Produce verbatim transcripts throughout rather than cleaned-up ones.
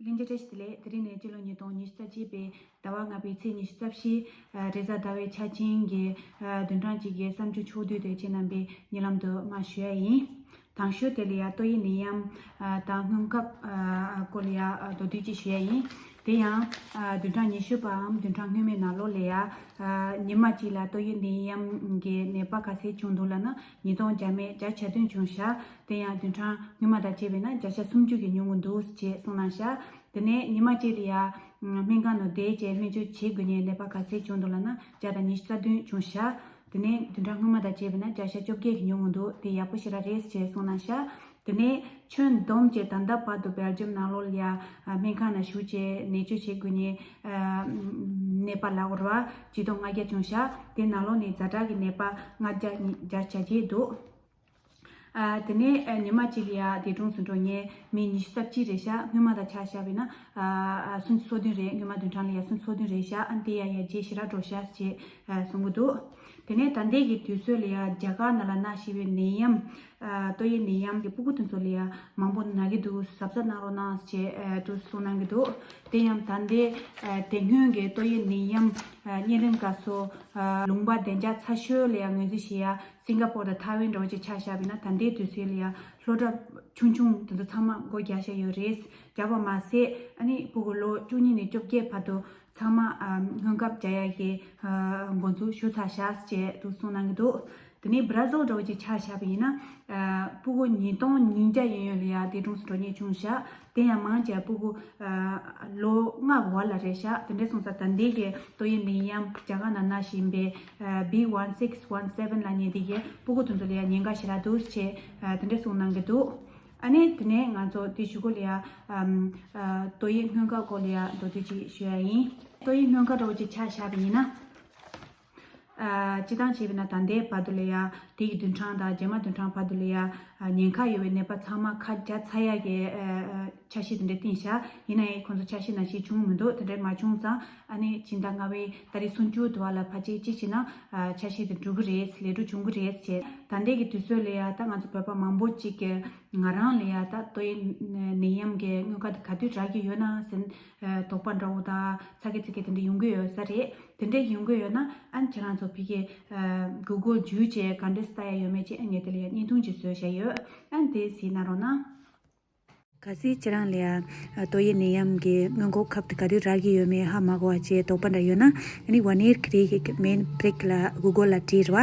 ལྷན་རྒྱས་བཀྲ་ཤིས་བདེ་ལེགས། དེ་རིང་ནས་སྤྱི་ལོ་ཉིས་སྟོང་ཉི་ཤུ་རྩ་གཅིག་པའི་ཟླ་བ་ལྔ་པའི་ཚེས་ཉི་ཤུ་རྩ་བཞི། རེས་གཟའ་ཟླ་བའི་ཆ་ཆེན་གྱི་བདུན་ཕྲག་གཅིག་གི་གསར་འགྱུར་ཕྱོགས་བསྡུས་དེ་ཁྱེད་རྣམ་པའི་སྙན་ལམ་དུ་མར་ཞུ་ཡ་ཡིན། དང་ཤོས་དེ་ལ་ཡ་ཏོག་དབྱིབས་ནད་ཡམས་དང་སྔོན་ཁབ་སྐོར་ལ་ཡ་མདོར་བསྡུས་ཅིག་ཞུ་ཡ་ཡིན། དེ་ཡང་བདུན་ཕྲག་ཉི་ཤུ་པའམ་བདུན་ཕྲག་སྔོན་མའི་ནང་ལོགས་ལ་ཡ་ཉི་མ་གཅིག་ལ་ཏོག་དབྱིབས་ནད་ཡམས་ཀྱི་ནད་པ་ག་ཚད་བྱུང་འདུག་ལབ་ན། ཉིས་སྟོང་བརྒྱ་མེད་བརྒྱ་ཆ་བདུན་བྱུང་ཤག་དེ་ཡང་བདུན་ཕྲག་སྔོན་མ་དང་བཅས་པས་ན་བརྒྱ་ཆ་སུམ་ཅུ་གིས་ཉུང་ངུ་འདུག་ཅེས་གསུངས་གནང་ཤག་དེ་ནས་ཉི་མ་གཅིག་ལ་ཡ་སྨན་ཁང་ནང་བསྡད་བྱས་སྨན་བཅོས་བྱེད་དགོས་མཁན་ནད་པ་ག་ཚད་བྱུང་འདུག་ལབ་ན། བརྒྱ་དང་ཉི་ཤུ་རྩ་བདུན་བྱུང་ཤག་དེ་ནས་བདུན་ཕྲག་སྔོན་མ་དང་བཅས་པས་ན་བརྒྱ་ཆ་བཅོ་བརྒྱད་ཀྱིས་ཉུང་ངུ་འདུག་དེ་ཡག་པོ་ཞེ་དྲག་རེད་ཅེས་གསུངས་གནང་ཤག་དེ་ནས་ཁྱོན་བསྡོམས་བྱས་ད་ལྟ་བར་དུ་སྦེལ་ཇམ་ནང་ལོགས་ལ་ཡ་སྨན་ཁང་ནང་བཞུགས་བྱས་ནད་བཅོས་བྱེད་དགོས་མཁན་ནད་པ་ལ་འོར་བ་ཆིག་སྟོང་ལྔ་བརྒྱ་བྱུང་ཤག་དེ་ནང་ལོགས་ནས་ཛ་དྲག་གི་ནད་པ་ལྔ་བརྒྱ་བརྒྱ་ཆ་བརྒྱད་འདུག་ཨ། དེ་ནས་ཨ་ཉི་མ་གཅིག་ལ་ཡ་འདས་གྲོངས་སུ་འགྲོ་མཁན་མི་ཉི་ཤུ་རྩ་གཅིག་རེད་ཤག་སྔོན་མ་དང་ཆ་བཞག་པས་ན་ཨ་ཨ་སུམ་ཅུ་སོ་བདུན་རེད། སྔོན་མ་བདུན་ཕྲག་ལ་ཡ་སུམ་ཅུ་སོ་བདུན་རེད་ཤག་ཨ་འདི་ཡ་ཡ་རྗེས་ཞེ་དྲག་འགྲོ་ཤག་ཅེས་ཨ་གསུང་གི་འདུག་དེ་ནས་ད་ལྟའི་གི་དུས་ཚོད་ལ་ཡ་རྒྱ་གར་ནང་ལ་ན་ཤི་བའི་ནད་ཡམས་ཨ་ཏོག་དབྱིབས་ནད་ཡམས་ཀྱི་སྤུ་གུ་དེ་ཚོ་ལ་ཡ་མང་པོ་ན་གི་འདུག་གཟབ་གཟབ་གནང་རོགས་གནང་ཅེས་ཨ་འདུག་གསུང་གནང་གི་འདུག་དེ་ཡང་ད་ལྟའི་ཨ་དེ་སྔོན་གྱི་ཏོག་དབྱིབས་ནད་ཡམས་ཨ་གཉན་རིམས་སྐབས་སུ་ཨ་ལུང་པ་བདེ་འཇགས་ཚ་ཤོས་ལ་ཡ་ངོས་འཛིན་བྱེད་ཡ། སིང་ག་པོར་དང་ཐའེ་ཝན་འདྲ་བོ་ཅིག་ཆ་བཞག་པ་ཡིན་ན། ད་ལྟའི་དུས་ཚོད་ལ་ཡ་ལྷོ་བྲག་ཆུང་ཆུང་དེ་ཚོ་ཚང་མ་སྒོ་རྒྱག་བཞག་ཡོད་རེད། རྒྱག་པ་མ་ཟད་ཨ་ནི་སྤུ་གུ་ལོ་བཅུ་གཉིས་ནས་བཅོ་བརྒྱད་བར་དུ་ཚང་མ་ཨ་སྔོན་ཁབ་རྒྱག་ཡ་གི་ཨ་འགོ་འཛུགས་ཞུ་ཚར་ཤག་ཅེས་འདུག་གསུངས་གནང་གི་འདུག་དེ་ནས་བྷ་ར་ཟིལ་འདྲ་བོ་ཅིག་ཆ་བཞག་པ་ཡིན་ན། ཨ་སྤུ་གུ་ཉིས་སྟོང་ཉིས་བརྒྱ་ཡན་ཡོད་ལ་ཡ་འདས་གྲོངས་སུ་འགྲོ་མཁན་བྱུང་ཤག་དེ་ཡང་མང་ཆེ་སྤུ་གུ་ཨ་ལོ་ལྔ་བར་ལ་རེད་ཤག་དེ་འདྲ་སོང་ཙང་ད་ལྟའི་གི་ཏོག་དབྱིབས་ནད་ཡམས་རྒྱ་གར་ནང་ན་བཞིན་པའི་ཨ་B one six one seven ལབ་མཁན་དེ་གི་སྤུ་གུ་དེ་ཚོ་ལ་ཡ་ཉེན་ཁ་ཞེ་དྲག་འདུག་ཅེས་ཨ་དེ་འདྲ་གསུངས་གནང་གི་འདུག་ཨ་ནི་དེ་ནས་ང་ཚོ་དེ་གཞུག་གུ་ལ་ཡ་ཨམ་ཨ་ཏོག་དབྱིབས་སྔོན་ཁབ་སྐོར་ལ་ཡ་མདོར་བསྡུས་ཅིག་ཞུ་ཡ་ཡིན། ཏོག་དབྱིབས་སྔོན་ཁབ་འདྲ་བོ་ཅིག་ཆ་བཞག་པ་ཡིན་ན། ཨ་སྤྱིར་བཏང་བྱས་པ་ཡིན་ན་ད་ལྟའི་བར་དུ་ལ་ཡ་དེ་གི་བདུན་ཕྲག་དང་རྗེས་མ་བདུན་ཕྲག་བར་དུ་ལ་ཡ་ཨ་ཉེན་ཁ་ཡོད་པའི་ནད་པ་ཚང་མ་ཁ་རྒྱག་ཚར་ཡ་གི་ཨ་ཨ་འཆར་གཞི་དེ་འདྲ་བཏིང་ཤག་ཡིན་ན་ཡང་ཁོང་ཚོ་འཆར་གཞི་ནང་བཞིན་བྱུང་མི་འདུག་དེ་འདྲ་མ་བྱུང་ཙང་ཨ་ནི་སྤྱི་ཟླ་ལྔ་པའི་ཏ་རིག་སུམ་ཅུ་དུ་བ་ལ་ཕལ་ཆེར་ཅི་བྱས་ན་ཨ་འཆར་གཞི་དེ་འགྲུབ་གི་རེད། ལས་འགྲོ་བྱུང་གི་རེད་ཅེས། ད་ལྟའི་གི་དུས་ཚོད་ལ་ཡ་ད་ང་ཚོ་བོད་པ་མང་པོ་ཅིག་གི་ང་རང་ལ་ཡ་ད་ཏོག་དབྱིབས་ནད་ཡམས་ཀྱི་སྔོན་ཁ་དེ་ག་དུས་རག་གི་ཡོད་ན་ཟེར་དོགས་པ་འདྲ་བོ་དང་ཚ་གི་ཚི་གི་དེ་འདྲ་ཡོང་གི་ཡོད་ས་རེད། དེ་འདྲ་ཡོང་གི་ཡོད་ན་ཨ་ནི་ཁྱེད་རང་ཚོ་ཕ་གི་གུ་གལ་བརྒྱུད་བྱས་ག་འདྲས་ལྟ་ཡ་ཡོད་མེད་ཅིག་ཨ་ངས་དེ་ལ་ཡ་བརྙན་ཐུང་ཅིག་བཟོས་བཞག་ཡོད། ཨ་ནི་དེ་གཟིགས་གནང་རོགས་གནང་། གལ་སྲིད་ཁྱེད་རང་ལ་ཡ་ཏོག་དབྱིབས་ནད་ཡམས་ཀྱི་སྔོན་འགོག་ཁབ་དེ་ག་དུས་རག་གི་ཡོད་མེད་ཧ་མ་གོ་བ་བྱས་དོགས་པ་འདྲ་ཡོད་ན་ཨ་ནི་ཝ་ནེར་ཁི་རི་ཧིག་མེན་པྲིག་ལ་གུ་གལ་ལ་བྲིས་ར་བ།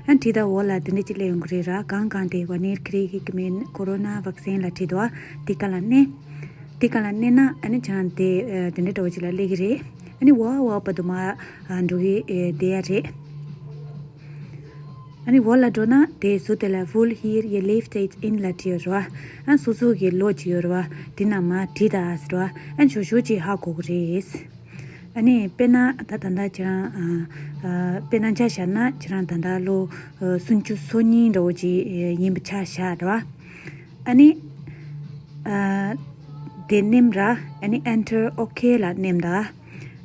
ཨ་ནི་བྲིས་ད་འོག་ལ་དེ་འདྲ་ཅིག་སླེབས་ཡོང་གི་རེད་ར། གང་གང་དེ་ཝ་ནེར་ཁི་རི་ཧིག་མེན་ཀོ་རོ་ན་ཝེག་སིན་ལ་བྲིས་འདུག་བ། དེ་ག་ལ་མནན། དེ་ག་ལ་མནན་ན་ཨ་ནི་ཁྱེད་རང་དེ་ཨ་དེ་འདྲ་འདྲ་བོ་ཅིག་ལ་སླེབས་ཀྱི་རེད། ཨ་ནི་འོག་འོག་བར་དུ་མར་ཨ་འགྲོ་གི་ཨེ་བསྡད་ཡ་རེད། ཨ་ནི་འོག་ལ་འགྲོ་ན་དེ་ཟུར་དེ་ལ་Wohl hier, Ihr Lebenszeichen ལ་བྲིས་ཡོད་རེད་བ། ཨ་སོ་སོ་གི་ལོ་ཅིག་ཡོད་རེད་བ། དེ་ནང་མར་བྲིས་ད་ཟེར་བ། ཨ་ཞོ་ཞོ་ཅིག་ཧ་གོ་གི་རེད། ཨ་ནི་དཔེར་ན་ད་ད་ལྟ་ཁྱེད་རང་ཨ་ཨ་དཔེར་ན་ཆ་བཞག་ན་ཁྱེད་རང་ད་ལྟ་ལོ་ཨ་སུམ་ཅུ་སོ་གཉིས་འདྲ་བོ་ཅིག་ཨ་ཡིན་པ་ཆ་བཞག་རེད་བ། ཨ་ནི་ཨ་དེ་མནན་ར། ཨ་ནི་Enter, OK ལ་མནན་ད།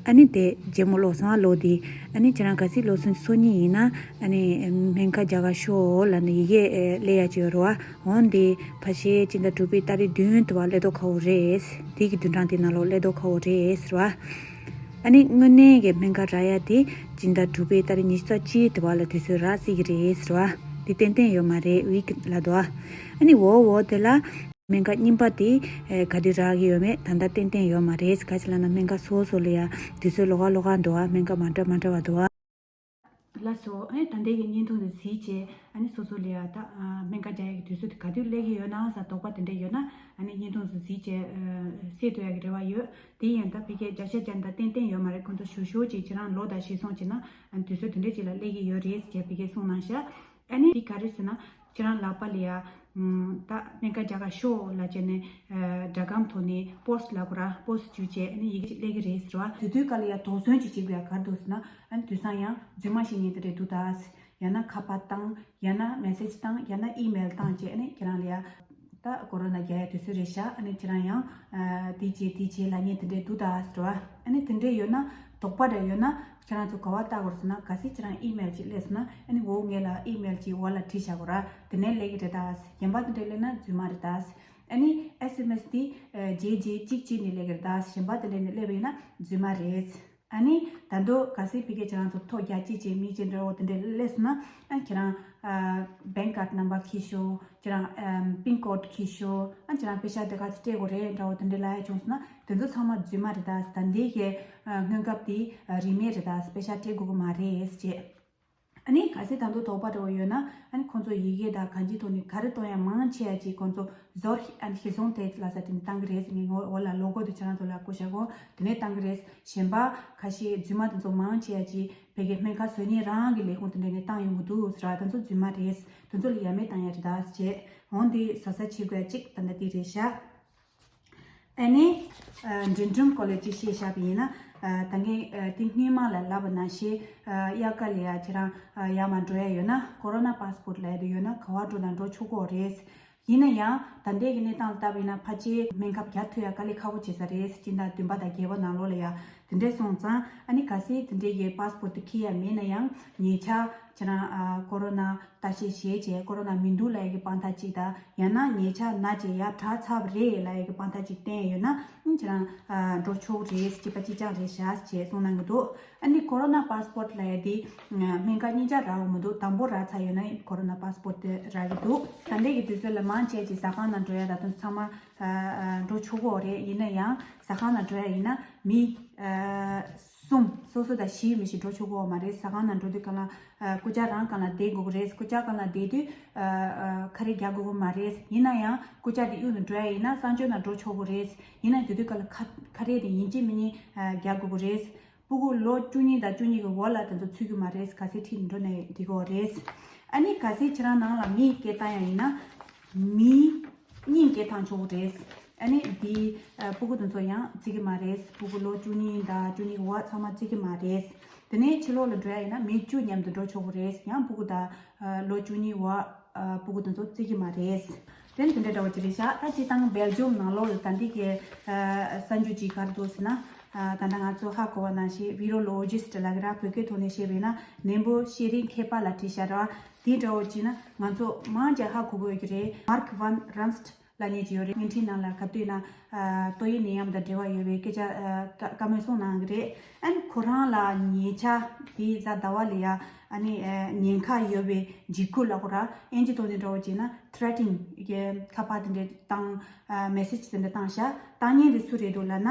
ཨ་ནི་དེ་རྗེས་མ་ལོག་སོང་ཨ་ལོ་དེ། ཨ་ནི་ཁྱེད་རང་གལ་སྲིད་ལོ་སུམ་ཅུ་སོ་གཉིས་ཡིན་ན་ཨ་ནི་སྨན་ཁང་རྒྱ་གར་ཤོག་ལབ་ནས་ཡི་གེ་ཨེ་སླེབས་ཡ་ཅིག་ཡོད་རེད་བ། འོན་ཏེ་ཕལ་ཆེར་སྤྱི་ཟླ་དྲུག་པའི་ཏ་རིག་བདུན་དུ་བ་སླེབས་མདོག་ཁ་པོ་རེད། དེ་གི་བདུན་ཕྲག་དེ་ནང་ལོགས་སླེབས་མདོག་ཁ་པོ་རེད་ཟེར་བ། ཨ་ནི་དངོས་གནས་ཀྱི་སྨན་ཁང་རག་ཡ་དེ་སྤྱི་ཟླ་དྲུག་པའི་ཏ་རིག་ཉི་ཤུ་རྩ་གཅིག་དུ་བ་ལ་དུས་ཚོད་རག་སྲིད་ཀྱི་རེད་ཟེར་བ། དེ་ཏན་ཏན་ཡོད་མ་རེད། ཝིག་ལབ་འདུག་བ། ཨ་ནི་འོག་འོག་དེ་ལ་སྨན་ཁང་རྙིང་པ་དེ་ཨེ་ག་དུས་རག་གི་ཡོད་མེད་ད་ལྟ་ཏན་ཏན་ཡོད་མ་རེད། ག་ཅི་ལབ་ན་སྨན་ཁང་སོ་སོ་ལ་ཡ་དུས་ཚོད་ལོགས་ཀ་ལོགས་ཀ་འདུག་བ། སྨན་ཁང་མ་འདྲ་མ་འདྲ་བ་འདུག་བ། ལགས་སོ། ཨེ་ད་ལྟའི་གི་བརྙན་ཐུང་དེ་གཟིགས་བྱས་ཨ་ནི་སོ་སོ་ལ་ཡ་ད་ཨ་སྨན་ཁང་རྒྱག་ཡ་གི་དུས་ཚོད་དེ་ག་དུས་སླེབས་ཀྱི་ཡོད་ན་ཟེར་དོགས་པ་དེ་འདྲ་ཡོད་ན་ཨ་ནི་བརྙན་ཐུང་དེ་གཟིགས་བྱས་ཨ་སེལ་ཐུབ་ཡ་གི་རེ་བ་ཡོད། དེ་ཡིན་ད་ཕ་གིར་བརྒྱ་ཆ་བརྒྱ་ད་ཏན་ཏན་ཡོད་མ་རེད། ཁོང་ཚོ་ཞུ་ཞུ་ཅིག་ཁྱེད་རང་ལོ་དང་གཞི་བཟུང་བྱས་ན་ཨ་ནི་དུས་ཚོད་དེ་འདྲ་ཅིག་ལ་སླེབས་ཀྱི་ཡོད་རེད་ཅེས་ཕ་གིར་གསུངས་གནང་ཤག་ཨ་ནི་དེ་ག་རེ་ཟེར་ན་ཁྱེད་རང་ལག་པ་ལ་ཡ་ད་སྨན་ཁང་རྒྱག་ག་ཤོག་ལབ་བྱས་ནས་ཨ་སྒྲ་སྒམ་ཐོག་ནས་པོ་སི་ཊི་ལབ་དགོས་ར། པོ་སི་ཊི་བརྒྱུད་བྱས་ཨ་ནི་ཡི་གེ་ཅིག་སླེབས་ཀྱི་རེད་ཟེར་བ། དེ་དུས་སྐབས་ལ་ཡ་དོགས་ཟོན་ཅིག་བྱེད་དགོས་ཡ་ག་རེ་འདུག་ཟེར་ན་ཨ་ནི་དུས་སང་ཡང་རྫུན་མ་བཤད་མཁན་དེ་འདྲ་འདུག་ད། ཡང་ན་ཁ་པར་བཏང་། ཡང་ན་མེ་སེ་ཇི་བཏང་། ཡང་ན་ཨི་མེལ་བཏང་བྱས་ཨ་ནི་ཁྱེད་རང་ལ་ཡ་ ད་ཀོ་རོ་ན་རྒྱག་ཡ་དུས་ཚོད་རེད་ཤག་ཨ་ནི་ཁྱེད་རང་ཡང་ཨ་དེ་བྱེད་དེ་བྱེད་ལབ་མཁན་དེ་འདྲས་འདུག་ད་ཟེར་བ། ཨ་ནི་དེ་འདྲས་ཡོད་ན་དོགས་པ་འདྲ་ཡོད་ན་ཁྱེད་རང་ཚོ་ག་བ་ལྟ་དགོས་ཟེར་ན། གལ་སྲིད་ཁྱེད་རང་ཨི་མེལ་ཅིག་སླེབས་སོང་ན། ཨ་ནི་འོ་ངེད་ལ་ཨི་མེལ་ཅིག་འོག་ལ་བྲིས་བཞག་གོ་ར། དེ་ནས་སླེབས་ཀྱི་རེད་ད། གཞན་པ་དེ་འདྲས་སླེབས་ན་རྫུན་མ་རེད་ད། ཨ་ནི་ཨེས་ཨེམ་ཨེས་དེ་ཨ་རྗེས་རྗེས་གཅིག་གཅིག་ནས་སླེབས་ཀྱི་རེད་ད། གཞན་པ་དེ་འདྲས་ནས་སླེབས་པ་ཡིན་ན་རྫུན་མ་རེད། ཨ་ནི་ད་དུང་གལ་སྲིད་ཕ་གིར་ཁྱེད་རང་ཚོ་ཐོ་རྒྱག་ཅིག་བྱེད་མི་ཅིག་འདྲ་བོ་དེ་འདྲས་སླེབས་སོང་ན། ཨ་ཁྱེད་རང་ཨ་བེང་ཀར་ཌི་ནམ་བར་འཁྱེར་ཤོག་ཁྱེད་རང་ཨམ་པིན་ཀོཌ་འཁྱེར་ཤོག་ཨ་ཁྱེད་རང་པེ་ཤག་དེ་ག་ཚོད་སྤྲད་དགོས་རེད་འདྲ་བོ་དེ་འདྲས་ལབ་ཡ་བྱུང་སོང་ན། དེ་ཚོ་ཚང་མ་རྫུན་མ་རེད་ད། ད་ལྟའི་གི་ཨ་སྔོན་ཁབ་དེ་ཨ་རིན་མེད་རེད་ད། པེ་ཤག་སྤྲད་དགོས་ཀྱི་མ་རེད་ཅེས། ཨ་ནི་གལ་སྲིད་ད་དུང་དོགས་པ་འདྲ་བོ་ཡོད་ན། ཨ་ནི་ཁོང་ཚོ་ཡི་གེ་དང་གང་ཅིའི་ཐོག་ནས་ག་རེ་གཏོང་ཡ་མང་ཆེ་བ་ཅིག་ཁོང་ཚོ་Sorge und Gesundheit ལབ་ས་དེ་ནས་བཏང་གི་རེད། ངས་ངོ་འོ་ལ་ལོ་གོ་དེ་ཁྱེད་རང་ཚོ་ལ་བསྐུར་བཞག་གོ། དེ་ནས་བཏང་གི་རེད། གཞན་པ་ཁ་ཤས་རྫུན་མ་དེ་ཚོ་མང་ཆེ་བ་ཅིག་ཕ་གིའི་སྨན་ཁང་བཟོ་མཁན་རང་གི་ལས་ཁུངས་དེ་འདྲ་ནས་བཏང་ཡོང་གི་འདུག་ཟེར་བ། དེ་ཚོ་རྫུན་མ་རེད། དེ་ཚོ་ལ་ཡ་མེད་བཏང་ཡ་རེད་ད་ཟེར་བྱས། འོང་དེ་བཟོ་ས་བྱེད་དགོས་ཡ་གཅིག་ད་ལྟ་དེ་རེད་ཤག་ཨ་ནི་ཨ་འབྲིང་སྒྲུང་སྐོར་ལ་ཅིག་བཤད་བཞག་པ་ཡིན་ན། ཨ་ད་ངས་ཨ་དེ་སྔོན་མ་ལ་ལབ་པ་ནང་བཞིན། ཨ་དབྱར་ཁ་ལ་ཡ་ཁྱེད་རང་ཨ་ཡར་མར་འགྲོ་ཡ་ཡོད་ན། ཀོ་རོ་ན་པཱ་སི་པོར་ཊི་ལབ་ཡ་དེ་ཡོད་ན་ག་བ་འགྲོ་ན་འགྲོ་ཆོག་གི་རེད། ཡིན་ན་ཡང་ད་ལྟའི་གི་གནས་སྟངས་ལ་བལྟས་པ་ཡིན་ན་ཕལ་ཆེར་སྨན་ཁབ་རྒྱག་ཐུབ་ཡ་དཀའ་ལས་ཁག་པོ་བྱེད་ས་རེད། སྤྱི་ཟླ་བདུན་པ་དང་བརྒྱད་པ་ནང་ལོགས་ལ་ཡ། དེ་འདྲས་སོང་ཙང་། ཨ་ནི་གལ་སྲིད་དེ་འདྲས་ཀྱི་པཱ་སི་པོར་ཊི་དེ་འཁྱེར་ཡ་མེད་ན་ཡང་། ཉེ་ཆར་ཁྱེད་རང་ཨ་ཀོ་རོ་ན་ལྟ་བཤལ་བྱས་བྱས་ཀོ་རོ་ན་མི་འདུག་ལབ་ཡ་གི་དཔང་རྟགས་གཅིག་དང་། ཡང་ན་ཉེ་ཆར་ན་བྱས་ཡ་དྲག་ཚར་བ་རེད་ལབ་ཡ་གི་དཔང་རྟགས་གཅིག་བསྟན་ཡོད་ན། ཨ་ནི་ཁྱེད་རང་ཨ་འགྲོ་ཆོག་རེད། སྐྱིད་པ་སྐྱིད་རྐྱང་རེད་ཤག་ཅེས་གསུངས་གནང་གི་འདུག་ཨ་ནི་ཀོ་རོ་ན་པཱ་སི་པོར་ཊི་ལབ་ཡ་དེ་སྨན་ཁབ་གཉིས་ཆ་རག་གི་མི་འདུག་དང་པོ་རག་ཚར་ཡོད་ན་ཀོ་རོ་ན་པཱ་སི་པོར་ཊི་དེ་རག་གི་འདུག་ད་ལྟའི་གི་དུས་ཚོད་ལ་མང་ཆེ་ཅིག་ཟ་ཁང་ནང་འགྲོ་ཡ་ད་དུང་ཚང་མ་ཨ་ཨ་འགྲོ་ཆོག་གི་རེད། ཡིན་ན་ཡང་ཟ་ཁང་ནང་འགྲོ་ཡ་ཡིན་ན་མི་ཨ་གསུམ། སོ་སོ་དང་བཞི་མི་ཞིག་འགྲོ་ཆོག་གི་མ་རེད། ཟ་ཁང་ནང་འགྲོ་དུས་སྒང་ལ་ཨ་སྐུ་བཅར་རང་སྒང་ལ་བསྡད་དགོས་ཀྱི་རེད། སྐུ་བཅར་སྒང་ལ་བསྡད་དུས་ཨ་ཨ་ཁ་རས་རྒྱག་དགོས་ཀྱི་མ་རེད། ཡིན་ན་ཡང་སྐུ་བཅར་དེ་གཡུག་ནས་འགྲོ་ཡ་ཡིན་ན་གསང་སྤྱོད་ནང་འགྲོ་ཆོག་གི་རེད། ཡིན་ན་དེ་དུས་སྒང་ལ་ཁ་ཁ་རས་དེ་ཡིན་གཅིག་མིན་གཉིས་ཨ་རྒྱག་དགོས་ཀྱི་རེད། སྤུ་གུ་ལོ་བཅུ་གཉིས་དང་བཅུ་གཉིས་ཀྱི་འོག་ལ་དེ་ཚོ་ཚུད་ཀྱི་མ་རེད། གལ་སྲིད་ཁྲིད་ནས་འགྲོ་ན་འགྲིག་གི་རེད། ཨ་ནི་གལ་སྲིད་ཁྱེད་རང་ནང་ལ་མི་སྐད་བཏང་ཡ་ཡིན་ན། མི་གཉིས་སྐད་བཏང་ཆོག་གི་རེད། ཨ་ནི་འདི་ཨ་སྤུ་གུ་དེ་ཚོ་ཡང་བརྩི་གི་མ་རེད། སྤུ་གུ་ལོ་བཅུ་གཉིས་དང་བཅུ་གཉིས་ཀྱི་འོག་ཚང་མ་བརྩི་གི་མ་རེད། དེ་ནས་ཕྱི་ལོགས་ལ་འགྲོ་ཡ་ཡིན་ན་མི་བཅུ་མཉམ་དུ་འགྲོ་ཆོག་གི་རེད། ཡང་སྤུ་གུ་དང་ཨ་ལོ་བཅུ་གཉིས་འོག་ཨ་སྤུ་གུ་དེ་ཚོ་བརྩི་གི་མ་རེད། དེ་ནི་དེ་འདྲ་འདྲ་བོ་ཅིག་རེད་ཤག་ད་སྤྱིར་བཏང་སྦེལ་ཇམ་ནང་ལོགས་ལ་ད་འདི་གའི་ཨ་གསར་འགྱུར་ཅིག་ག་རེ་འདུག་ཟེར་ན། ཨ་ད་ལྟ་ང་ཚོ་ཧ་གོ་བ་ནང་བཞིན་ཝི་རོ་ལོ་ཇི་སི་ཊི་ལབ་ཀྱི་ར། བོད་སྐད་ཐོག་ནས་བཤད་པ་ཡིན་ན་ནད་འབུ་ཤེས་རིག་མཁས་པ་ལ་དྲིས་ཤག་ར། དེ་འདྲ་བོ་ཅིག་ན་ང་ཚོ་མང་ཆེ་ཧ་གོ་གི་ཡོད་ཀྱི་རེད། མཱརྐ་ཝན་རན་སི་ཊི་ལབ་མཁན་ཅིག་ཡོད་རེད། བརྙན་འཕྲིན་ནང་ལ་ག་དུས་ན་ཨ་ཏོག་དབྱིབས་ནད་ཡམས་དང་འབྲེལ་བ་ཡོད་པའི་སྐད་ཆ་ཨ་བཀའ་བཀའ་མོལ་གསུངས་གནང་གི་རེད། ཨ་ནི་ཁོ་རང་ལ་ཉེ་ཆར་དེ་གཟའ་ཟླ་བ་ལ་ཡ་ཨ་ནི་ཨ་ཉེན་ཁ་ཡོད་པའི་འཇིགས་སྐུལ་ལབ་དགོས་ར། ཨིན་ཇི་ཐོག་ནས་འདྲ་བོ་བྱས་ན་ཐི་རེ་ཊི་ནིང་གི་ཁ་པར་དེ་འདྲ་བཏང་ཨ་མེ་སེ་ཇི་དེ་འདྲ་བཏང་ཤག་བཏང་མཁན་དེ་སུ་རེད་འདུག་ལབ་ན།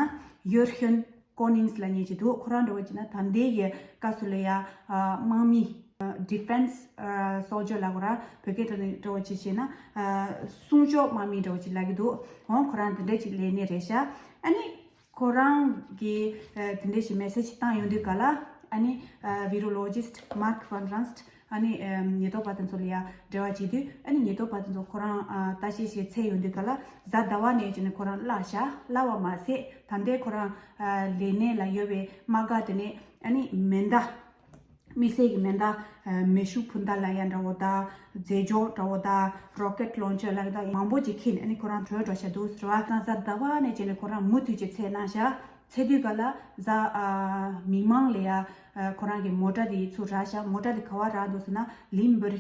ཡོར་ཧོན་ཀོ་ནིང་སི་ལབ་མཁན་ཅིག་འདུག་ཁོ་རང་འདྲ་བོ་བྱས་ན་ད་ལྟའི་གི་སྐབས་སུ་ལ་ཡ་ཨ་དམག་མི་ཨ་ཌི་ཕེན་སི་ཨ་སོལ་ཇར་ལབ་དགོས་ར། བོད་སྐད་ཐོག་ནས་འདྲ་བོ་ཅིག་བྱས་ན་ཨ་སྲུང་སྐྱོབ་དམག་མི་འདྲ་བོ་ཅིག་ལབ་ཀྱི་འདུག་འོང་ཁོ་རང་དེ་འདྲ་ཅིག་ལས་སྣེ་རེད་ཤག་ཨ་ནི་ཁོ་རང་གིས་ཨ་དེ་འདྲ་ཞིག་མེ་སེ་ཇི་བཏང་ཡོང་དུས་ག་ལ། ཨ་ནི་ཨ་ཝི་རོ་ལོ་ཇི་སི་ཊི་མཱརྐ་ཝན་རན་སི་ཊི་ཨ་ནི་ཨ་ཉེན་རྟོག་པ་དེ་ཚོ་ལ་ཡ་འབྲེལ་བ་བྱེད་དུས། ཨ་ནི་ཉེན་རྟོག་པ་དེ་ཚོ་ཁོ་རང་ཨ་ལྟ་བཤལ་བྱས་ཚར་ཡོང་དུས་ག་ལ་གཟའ་ཟླ་བ་ནས་བྱས་ནས་ཁོ་རང་གླགས་ཤག་གླགས་པ་མ་ཟད་ད་ལྟའི་ཁོ་རང་ཨ་ལས་གནས་ལ་ཡོད་པའི་དམག་སྒར་དེ་ནས་ཨ་ནི་མེ་མདའ། དམིགས་བསལ་གྱི་མེ་མདའ། ཨ་མེ་ཤུགས་འཕུར་མདའ་ལབ་ཡ་འདྲ་བོ་དང་། རྫས་སྦྱོར་འདྲ་བོ་དང་། རོ་ཀེཊ་ལོན་ཆར་ལབ་ཡ་དང་མང་པོ་ཅིག་ཁྱེར་ནས་ཨ་ནི་ཁོ་རང་བྲོས་འགྲོ་ཤག་འདུག་ཟེར་བ། གཟའ་ཟླ་བ་ནས་བྱས་ནས་ཁོ་རང་མུ་མཐུད་ཅིག་འཚོལ་གནང་ཤག་འཚོལ་དུས་ག་ལ་གཟའ་ཨ་མིག་མང་ལ་ཡ་ཨ་ཁོ་རང་གི་མོ་ཊ་དེ་ཚུར་རག་ཤག་མོ་ཊ་དེ་ག་བ་རག་འདུག་ཟེར་ན་ལིམ་བུར་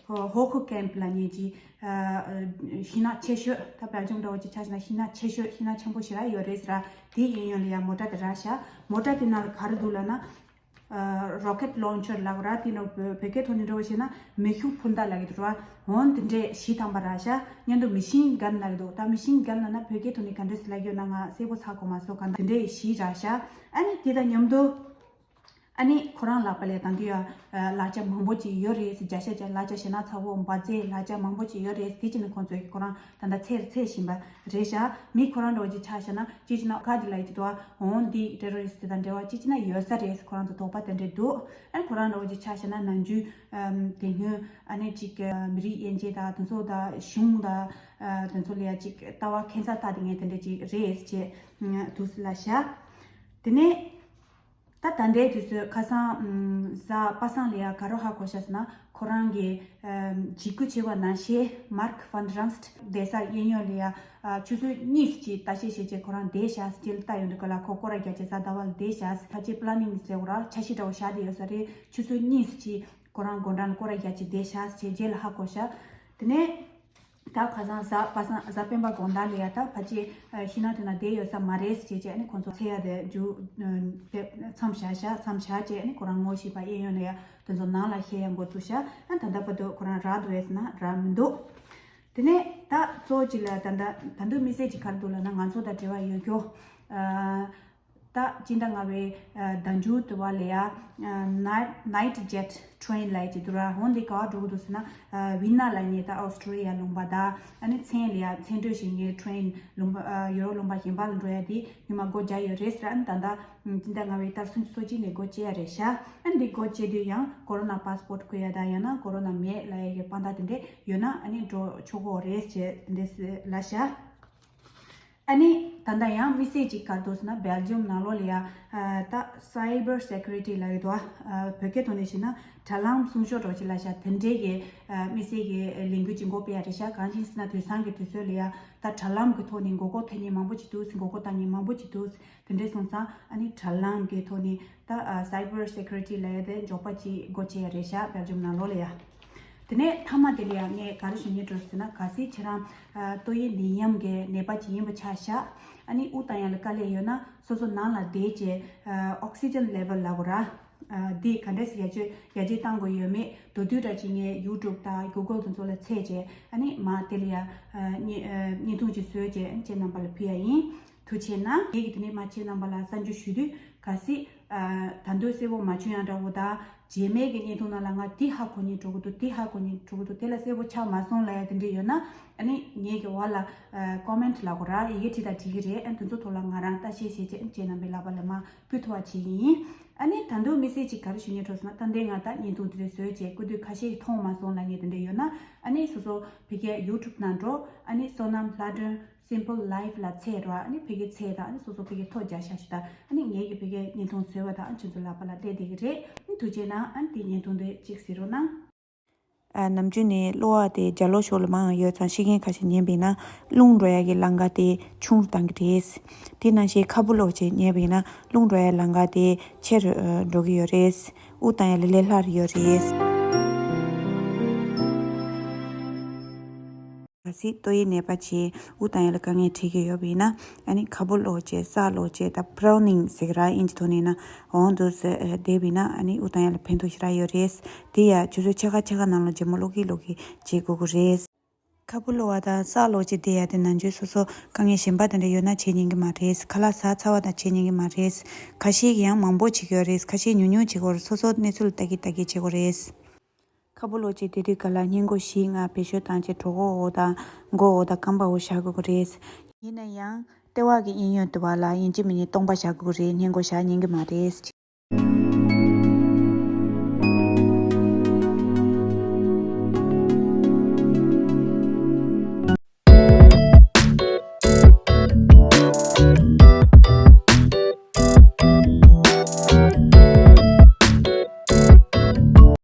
ཧོ་ཧོ་ཁུ་ཀེམ་ལབ་མཁན་གྱི་ཨ་ཤིང་ནགས་ཆེ་ཤོས། ད་སྦེལ་ཇམ་འདྲ་བོ་ཅིག་ཆ་བཞག་ན་ཤིང་ནགས་ཆེ་ཤོས། ཤིང་ནགས་ཆེན་པོ་ཞེ་དྲག་ཡོད་རེད་ཟེར་ར། དེ་གཡས་གཡོན་ལ་ཡ་མོ་ཊ་དེ་རག་ཤག་མོ་ཊ་དེ་ནང་ལ་ག་རེ་འདུག་ལབ་ན། ཨ་རོ་ཀེཊ་ལོན་ཆར་ལབ་དགོས་ར། དེ་ནང་བོད་བོད་སྐད་ཐོག་ནས་འདྲ་བོ་བྱས་ན་མེ་ཤུགས་འཕུར་མདའ་ལབ་ཀྱི་འདུག་ར། འོན་དེ་འདྲས་བཞི་ཐམ་པ་རག་ཤག་མཉམ་དུ་མེ་ཤིན་གན་ལབ་ཀྱི་འདུག་ད་མེ་ཤིན་གན་ལབ་ན་བོད་སྐད་ཐོག་ནས་ག་འདྲས་སེ་ལབ་ཀྱི་ཡོད་ན་ང་གསལ་པོ་ཧ་གོ་མ་སོང་། ག་འདྲ་དེ་འདྲས་བཞི་རག་ཤག་ཨ་ནི་དེ་དང་མཉམ་དུ་ཨ་ནི་ཁོ་རང་ལག་པ་ལ་ད་དུང་ཡ་ཨ་ལག་ཆ་མང་པོ་ཅིག་ཡོད་རེད་ཟེར། བརྒྱ་ཆ་བརྒྱ་ལག་ཆ་ཞེ་ན་ཚ་བོ་འབར་རྫས་ལག་ཆ་མང་པོ་ཅིག་ཡོད་རེད་ཟེར། དེ་བྱས་ནས་ཁོང་ཚོས་ཁོ་རང་ད་ལྟ་འཚོལ་འཚོལ་བཞིན་པ་རེད་ཤག་མི་ཁོ་རང་འདྲ་བོ་ཅིག་ཆ་བཞག་ན་ཅི་ཅི་ན་ག་དེ་ལ་ཡི་ཅི་དོ་འོང་འདི་ཊེ་རོ་རི་སི་ཊི་དང་འབྲེལ་བ་ཅི་ཅི་ན་ཡོད་ས་རེད་ཟེར་ཁོ་རང་ཚོ་དོགས་པ་དེ་འདྲས་འདུག་ཨ་ནི་ཁོ་རང་འདྲ་བོ་ཅིག་ཆ་བཞག་ན་ནམ་རྒྱུན་ཨམ་དེ་སྔོན་ཨ་ནི་ཅིག་མི་རིགས་དབྱེ་འབྱེད་དང་དེ་ཚོ་དང་གཞུང་དང་ཨ་དེ་ཚོ་ལ་ཡ་ཅིག་ལྟ་བ་ཁྱད་མཚར་ལྟ་དེ་ངས་དེ་འདྲས་ཅིག་རེད་ཟེར་བྱས་འདུག་ཟེར་ལབ་ཤག་དེ་ནས། ད་ད་ལྟའི་དུས་ཚོད་ཁ་སང་ཨམ་གཟའ་པ་སངས་ལ་ཡ་ག་རེ་ཧ་གོ་ཤག་ཟེར་ན། ཁོ་རང་གི་ཨམ་འཇིགས་སྐུལ་བྱས་པ་ནང་བཞིན་Mark van Ranst་བསྡད་ས་གཡས་གཡོན་ལ་ཡ་ཨ་ཆུ་ཚོད་གཉིས་ཅིག་ལྟ་བཤལ་བྱས་རྗེས་ཁོ་རང་བསྡད་བཞག་ཟེར་ལྟ་ཡོང་དུས་ག་ལ་ཁོ་སྐོར་ར་རྒྱག་བྱས་གཟའ་ཟླ་བ་ལ་བསྡད་བཞག་ཟེར་ཕལ་ཆེར་planning་ཟེར་བ་ར་འཆར་གཞི་འདྲ་བོ་བཞག་བསྡད་ཡོད་ས་རེད། ཆུ་ཚོད་གཉིས་ཅིག་ཁོ་རང་དགོང་གྲངས་ལ་སྐོར་ར་རྒྱག་བྱས་བསྡད་བཞག་ཟེར་རྗེས་ལ་ཧ་གོ་ཤག་དེ་ནས་ད་ཁ་སང་གཟའ་པ་སངས་གཟའ་སྤེན་པ་དགོང་དག་ལ་ཡ་ད་ཕལ་ཆེར་ཤིང་ནགས་དེ་ན་བསྡད་ཡོད་ས་མ་རེད་ཟེར་བྱས་ཨ་ནི་ཁོང་ཚོ་འཚོལ་ཡ་དེ་རྒྱུ་མཚམས་བཞག་ཤག་མཚམས་བཞག་བྱས་ཨ་ནི་ཁོ་རང་ངོ་ཤེས་པ་གཡས་གཡོན་ལ་ཡ་དེ་ཚོ་ནང་ལ་བཤད་ཡ་འགོ་བཙུགས་ཤག་ཨ་ད་ལྟ་བར་དུ་ཁོ་རང་རག་འདུག་ཟེར་ན་རག་མི་འདུག་དེ་ནས་ད་གཙོ་བོ་གཅིག་ལ་ད་ད་ད་དུང་དམིགས་བསལ་གྱི་ག་རེ་འདུག་ལབ་ན་ང་ཚོ་དང་འབྲེལ་བ་ཡོད་རྒྱུ། ཨ་ད་སྤྱི་ཟླ་ལྔ་པའི་ཨ་ཟླ་མཇུག་དུ་བ་ལ་ཡ་ཨ་night night jet train་ལབ་ཡ་ཅིག་འདུག་ར། འོ་འདི་ག་པར་འགྲོ་གི་འདུག་ཟེར་ན་ཨ་ཝི་ན་ལབ་མཁན་ད་ཨོ་སི་ཀྲོ་ལི་ཡ་ལུང་པ་དང་ཨ་ནི་མཚན་ལ་ཡ་མཚན་བགྲོད་བྱེད་མཁན་train་ལུང་པ་ཨ་ཡུ་རོབ་ལུང་པ་གཞན་པ་ལ་འགྲོ་ཡ་དེ་ཉི་མ་སྒོ་རྒྱག་ཡོད་རེད་ཟེར། ཨ་ནི་ད་ལྟ་སྤྱི་ཟླ་ལྔ་པའི་ཏ་རིག་སུམ་ཅུ་སོ་གཅིག་ནས་སྒོ་ཕྱེ་ཡ་རེད་ཤག་ཨ་འདི་སྒོ་ཕྱེ་དུས་ཡང་ཀོ་རོ་ན་པཱ་སི་པོར་ཊི་དགོས་ཡ་དང་ཡང་ན་ཀོ་རོ་ན་མེད་ལབ་ཡ་གི་དཔང་རྟགས་དེ་འདྲས་ཡོད་ན་ཨ་ནི་འགྲོ་ཆོག་གི་རེད་ཅེས་དེ་འདྲས་ལབ་ཤག་ཨ་ནི་ད་ལྟ་ཡང་དམིགས་བསལ་གྱི་ག་རེ་འདུག་ཟེར་ན་སྦེལ་ཇམ་ནང་ལོགས་ལ་ཡ་ཨ་ད་cyber security་ལབ་ཡོད་དོ། ཨ་བོད་སྐད་ཐོག་ནས་བཤད་ན་དྲ་ལམ་སྲུང་སྐྱོབ་འདྲ་བོ་ཅིག་ལབ་ཤག་དེ་འདྲས་ཀྱི་ཨ་དམིགས་བསལ་གྱི་ལས་འགུལ་ཅིག་འགོ་སྤེལ་ཡ་རེད་ཤག་གང་ཡིན་ཟེར་ན་དུས་སང་གི་དུས་ཚོད་ལ་ཡ་ད་དྲ་ལམ་གི་ཐོག་ནས་མགོ་སྐོར་ཐེབས་མཁན་མང་པོ་ཅིག་འདུག་ཟེར། མགོ་སྐོར་བཏང་མཁན་མང་པོ་ཅིག་འདུག་ཟེར། དེ་འདྲས་སོང་ཙང་ཨ་ནི་དྲ་ལམ་གྱི་ཐོག་ནས་ད་ཨ་cyber security་ལབ་ཡ་དེ་མགྱོགས་པ་ཅིག་སྒོ་ཕྱེ་ཡ་རེད་ཤག་སྦེལ་ཇམ་ནང་ལོགས་ལ་ཡ། དེ་ནས་མཐའ་མ་དེ་ལ་ཡ་ངས་ག་རེ་ཞུ་སྙིང་འདོད་ཟེར་ན་གལ་སྲིད་ཁྱེད་རང་ཨ་ཏོག་དབྱིབས་ནད་ཡམས་ཀྱི་ནད་པ་ཅིག་ཡིན་པ་ཆ་བཞག་ཨ་ནི་དབུགས་བཏང་ཡ་ལ་དཀའ་ལས་ཡོད་ན་སོ་སོ་ནང་ལ་བསྡད་བྱས་ཨ་oxygen level་ལབ་དགོས་ར། ཨ་འདི་ག་འདྲས་སེ་ཡར་རྒྱས་ཡར་རྒྱས་གཏང་དགོས་ཡོད་མེད་མདོར་བསྡུས་འདྲ་ཅིག་ངས་YouTube་དང་Google་དེ་ཚོ་ལ་བཙལ་བྱས་ཨ་ནི་མར་དེ་ལ་ཡ་ཨ་བརྙན་ཨ་བརྙན་ཐུང་ཅིག་བཟོས་བྱས་ཨ་ནི་ཁྱེད་རྣམ་པ་ལ་ཕུལ་ཡ་ཡིན། ཐུགས་རྗེ་གནང་། ངེད་ཀྱིས་དེ་ནས་མར་ཁྱེད་རྣམ་པ་ལ་གསར་འགྱུར་ཞུ་དུས་གལ་སྲིད་ཨ་ད་དུང་གསལ་པོ་མ་བྱུང་ཡང་འདྲ་བོ་དང་རྗེས་མའི་གི་བརྙན་ཐུང་ནང་ལ་ང་འདི་ཧ་གོ་སྙིང་འདོད་ཀྱི་འདུག་འདི་ཧ་གོ་སྙིང་འདོད་ཀྱི་འདུག་དེ་ལ་གསལ་པོ་ཆགས་མ་སོང་ལབ་ཡ་དེ་འདྲ་ཡོད་ན་ཨ་ནི་ངེད་ཀྱི་འོག་ལ་ཨ་comment་ལབ་དགོས་ར། ཡི་གེ་བྲིས་དང་བྲིས་ཀྱི་རེད། ཨ་ནི་དེ་ཚོ་ཐོག་ལ་ང་རང་ལྟ་བཤལ་བྱས་བྱས་ཨ་ནི་ཁྱེད་རྣམ་པའི་ལག་པ་ལ་མར་ཕུལ་ཐུབ་པ་བྱེད་ཀྱི་ཡིན། ཨ་ནི་ད་དུང་དམིགས་བསལ་ཅིག་ག་རེ་ཞུ་སྙིང་འདོད་ཟེར་ན་ད་ལྟའི་ང་ད་བརྙན་ཐུང་དེ་འདྲ་བཟོས་བྱས་སྐུ་དུས་ཁ་ཤས་མཐོང་མ་སོང་ལབ་མཁན་དེ་འདྲ་ཡོད་ན་ཨ་ནི་སོ་སོ་ཕ་གིའི་YouTube་ནང་འགྲོ། ཨ་ནི་བསོད་ནམས་ལྷ་སྒྲོན་Simple Life་ལ་བཙལ་རོགས། ཨ་ནི་ཕ་གིའི་བཙལ་དང་ཨ་ནི་སོ་སོ་ཕ་གིའི་ཐོ་རྒྱག་ཤག་ཞུ་དང་ཨ་ནི་ངེད་ཀྱིས་ཕ་གིའི་བརྙན་ཐུང་བཟོས་པ་དང་ཨ་ནི་ཁྱེད་ཚོ་ལག་པ་ལ་སླེབས་བསྡད་ཀྱི་རེད། ཨ་ནི་ཐུགས་རྗེ་གནང་། ཨ་ནི་དེ་བརྙན་ཐུང་དེ་གཅིག་གཟིགས་རོགས་གནང་། ཨ་ནམ་རྒྱུན་ནས་གློ་བ་དེ་རྒྱ་ལོ་ཕྱོགས་ལ་མང་ཡོད་ཙང་ཤི་མཁན་ཁ་ཤས་ཉན་པ་ཡིན་ན་རླུང་འགྲོ་ཡ་གི་ལམ་ཁ་དེ་ཆུང་རུ་བཏང་གི་རེད། དེ་ནང་བཞིན་ཁ་སྦུབ་གློག་ཅིག་ཉན་པ་ཡིན་ན་རླུང་འགྲོ་ཡ་ལམ་ཁ་དེ་ཆེ་རུ་ཨ་འགྲོ་གི་ཡོད་རེད། དབུགས་བཏང་ཡ་ལ་ལས་སླ་རུ་ཡོད་རེད། གལ་སྲིད་ཏོག་དབྱིབས་ནད་པ་ཅིག་དབུགས་བཏང་ཡ་ལ་དཀའ་ངལ་འཕྲད་ཀྱི་ཡོད་པ་ཡིན་ན་ཨ་ནི་ཁ་སྦུབ་གློག་ཅིག་ས་གློག་ཅིག་ད་Browning་ཟེར་གི་ར་ཨིན་ཇི་ཐོག་ནས་ན། འོང་དུས་བསྡད་པ་ཡིན་ན་ཨ་ནི་དབུགས་བཏང་ཡ་ལ་ཕན་ཐོགས་ཞེ་དྲག་ཡོད་རེད། དེ་ཡང་ཆུ་ཚོད་ཕྱེད་ཀ་ཕྱེད་ཀ་ནང་ལ་ལྗིད་མོ་གློག་གིས་གློག་གིས་བྱེད་དགོས་ཀྱི་རེད། ཁ་སྦུབ་གློ་བ་དང་ས་གློག་ཅིག་བསྡད་ཡ་དེ་ནམ་རྒྱུན་སོ་སོ་དཀའ་ངལ་གཞན་པ་དེ་འདྲ་ཡོད་ན་བྱེད་ཉན་གི་མ་རེད། ཁ་ལག་ཟ་ཚ་བ་དང་བྱེད་ཉན་གི་མ་རེད། ཁ་ཤས་ཀྱིས་ཡང་མང་པོ་བྱེད་ཀྱི་ཡོད་རེད། ཁ་ཤས་ཉུང་ཉུང་བྱེད་ཀྱི་ཡོད་རེད། སོ་སོ་གནས་ཚུལ་ལ་ལྟ་གི་ལྟ་གི་བྱེད་དགོས་རེད། ཁ་སྦུབ་གློག་ཅིག་བསྡད་དུས་ག་ལ་སྔས་མགོ་བཞི་ལྔ་བེད་སྤྱོད་བཏང་བྱས་གྲོད་ཁོག་འོག་དང་མགོ་འོག་དང་རྐང་པ་འོག་བཞག་དགོས་ཀྱི་རེད། ཡིན་ན་ཡང་ལྟེ་བ་གི་གཡས་གཡོན་དུ་བ་ལ་ཡིན་གཅིག་མིན་གཅིག་སྟོང་པ་བཞག་དགོས་ཀྱི་རེད། སྔས་མགོ་བཞག་ཉན་གི་མ་རེད།